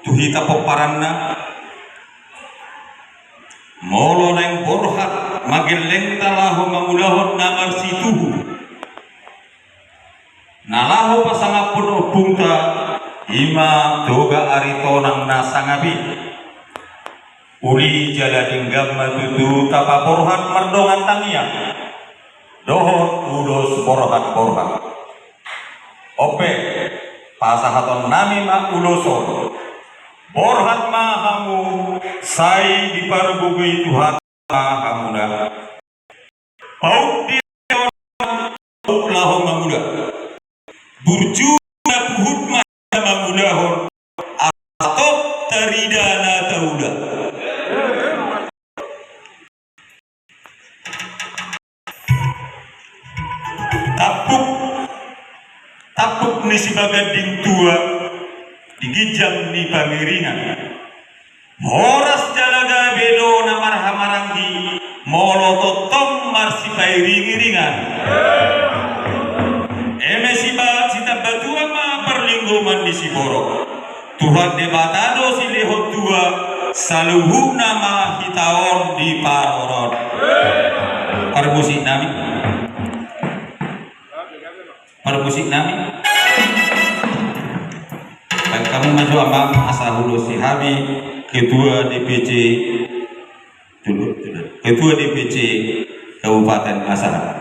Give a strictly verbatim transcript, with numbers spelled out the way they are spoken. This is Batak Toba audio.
tu hita pomparanna, molo naeng borhat ma gellengta laho mangulahon na marsituhu, na laho pasangaphon ompungta, i ma Toga Aritonang na sangap i. Uli jala denggan ma tutu tapaborhat mardongan tangiang dohot ulos borhat-borhat. On pe, pasahatonnami ma ulos on. Borhat ma hamu, sai dipargogoi Tuhan ma hamuna. Pauliate on, laho mangula. Burju na puhut ma mangulahon, asa tong tarida na taula. Tampuk, tampuk ni sibaganding tua di ginjang ni pangiringan. Horas jala gabe do na marhahamaranggi, molo tongtong marsipairing-iringan. Eme siba-, sitambatua ma parlinggoman ni siborok. Tuhan Debata do silehon tua, saluhutna ma hita on diparorot. Parmusiknami. Parmusiknami. Baen hamu ma jo, Amang, asa huulosi hami Ketua D P C, tunduk, tunduk. Ketua D P C Kabupaten Masalah.